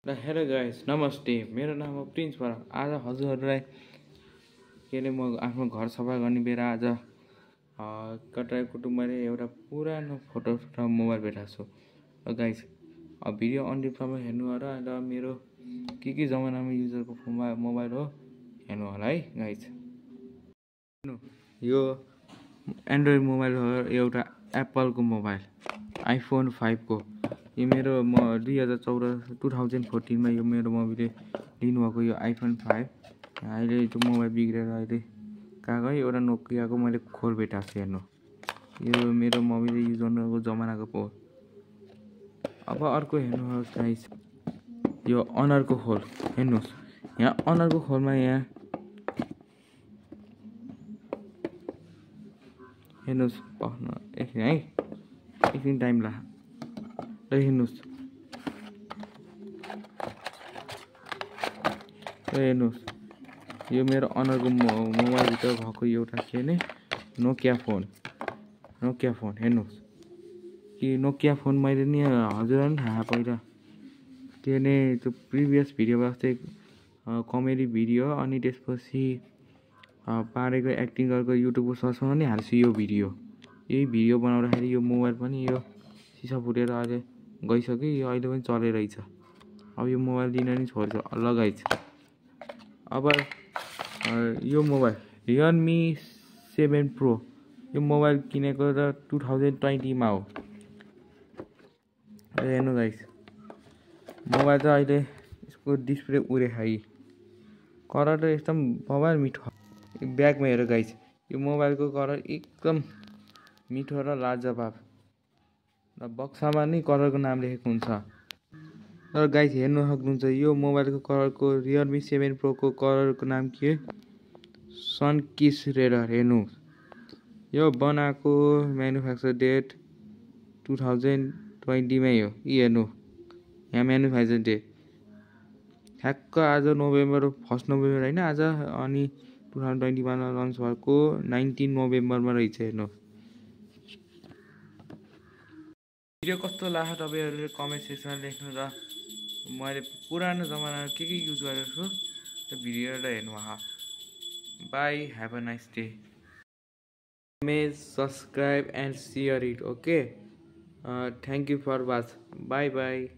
Hello guys, नमस्ते। मेरो नाम हो प्रिन्स बरा। आज हजुरहरूलाई के अरे म आफ्नो घर सफा गर्ने बेला आज कटाइ कुटुम्बले एउटा पुरानो फोटो र मोबाइल भेटाएको छु। गाइस, भिडियो अन्तिमसम्म हेर्नु होला र मेरो के जमानामा युजरको मोबाइल हो हेर्नु होला है गाइस। यो एन्ड्रोइड मोबाइल हो, एउटा एप्पलको मोबाइल आइफोन 5 को। यो मेरो 2014 यो मेरो मम्मीले लिनुभएको यो आइफोन 5। अहिले त्यो मोबाइल बिग्रेर अहिले कहाँ है एउटा नोकियाको मैले खोल भेटाएको छु। हेर्नु, यो मेरो मम्मीले युज गर्नुको जमानाको पो। अब अर्को हेर्नुहोस् गाइस, यो अनरको खोल हेर्नुहोस्। यहाँ अनरको खोलमा यहाँ हेर्नुहोस्, एकछिन है, एकछिन टाइम ला हेर्नुहोस्। हेर्नुहोस्, यो मेरो अनरको मोबाइलभित्र भएको एउटा के अरे नोकिया फोन हेर्नुहोस्। कि नोकिया फोन मैले नि हजुरलाई पनि थाहा पहिला के अरे त्यो प्रिभियस भिडियो जस्तै कमेडी भिडियो अनि त्यसपछि पारेको एक्टिङ गरेको युट्युबको सर्चमा पनि हाल्छु यो भिडियो। यही भिडियो बनाउँदाखेरि यो मोबाइल पनि यो सिसा फुटेर अहिले गइसक्यो। यो अहिले पनि चलिरहेछ। अब यो मोबाइल दिन नि छोड्छ लगाइछ। अब यो मोबाइल रियलमी 7 प्रो यो मोबाइल किनेको त 2020 हो। हेर्नु गाइस, मोबाइल त अहिले यसको डिस्प्ले उडे खाइ कलर त एकदम बबाल मिठो। ब्यागमा हेर गाइस, यो मोबाइलको कलर एकदम मिठो र लाजवाब र बक्सामा नै कलरको नाम लेखेको हुन्छ। र गाइस हेर्नु सक्नुहुन्छ, यो मोबाइलको कलरको रियलमी 7 प्रोको कलरको नाम के सनकिस रेड। हेर्नु, यो बनाएको म्यानुफ्याक्चर डेट 2020 मै हो। हेर्नु यहाँ म्यानुफ्याक्चर डेट ठ्याक्क आज 1 नोभेम्बर होइन आज, अनि 2021 मा लन्च भएको 19 नोभेम्बरमा रहेछ। हेर्नु, भिडियो कस्तो लाग्यो तपाईँहरूले कमेन्ट सेक्सनमा लेख्नु र मैले पुरानो जमानामा के युज गरेको छु त्यो भिडियोलाई हेर्नु होला। By, have a nice day. Subscribe and share it. Okay. Thank you for watching. Bye bye.